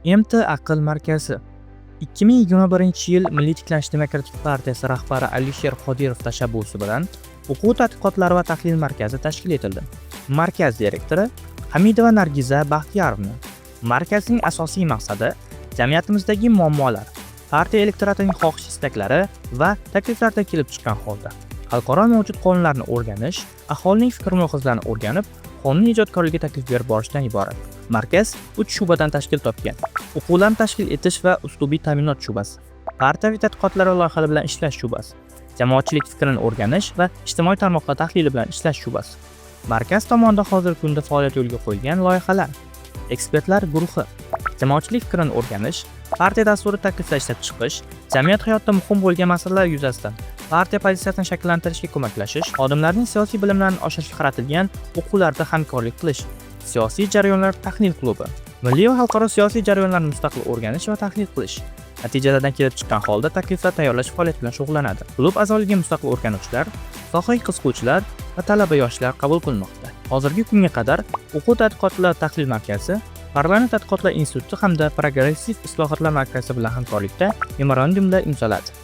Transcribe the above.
MT Aql markazi. 2021-yil Milliy tiklanish demokratik partiyasi rahbari Alisher Qodirov tashabbusi bilan O'quv tadqiqotlari va tahlil markazi tashkil etildi. Markaz direktori Hamidova Nargiza Baxtiyorovna. Markazning asosiy maqsadi jamiyatimizdagi muammolar, partiya elektoratining xohish istaklari va takliflaridan kelib chiqqan holda xalqaro mavjud qonunlarni o'rganish, aholining fikr mulohazalarini o'rganib, qonun ijodkorligiga taklif berib borishdan iborat. Markaz 3 shu'badan tashkil topgan. O'quvlarni tashkil etish va uslubiy ta'minot shu'basi, partiyaviy tadqiqotlar va loyihalar bilan ishlash shu'basi, jamoatchilik fikrini o'rganish va ijtimoiy tarmoqlar tahlili bilan ishlash shu'basi. Markaz tomonidan hozirgi kunda faoliyat yo'lga qo'yilgan loyihalar: ekspertlar guruhi, jamoatchilik fikrini o'rganish, partiya dasturi takliflar ishlab chiqish, jamiyat hayotida muhim bo'lgan masalalar yuzasidan partiya pozitsiyasini shakllantirishga ko'maklashish, xodimlarning siyosiy bilimlarini oshirishga qaratilgan o'quvlarda hamkorlik qilish, siyosiy jarayonlar tahlil klubi, milliy va xalqaro siyosiy jarayonlarni mustaqil o'rganish va tahlil qilish, natijalardan kelib chiqqan holda takliflar tayyorlash faoliyati bilan shug'ullanadi. Klub a'zoligiga mustaqil o'rganuvchilar, sohaga qiziquvchilar va talaba yoshlar qabul qilinmoqda. Hozirgi kunga qadar O'quv tadqiqotlar tahlil markazi Parlament tadqiqotlar instituti hamda Progressiv islohotlar markazi bilan hamkorlikda memorandumlar imzoladi.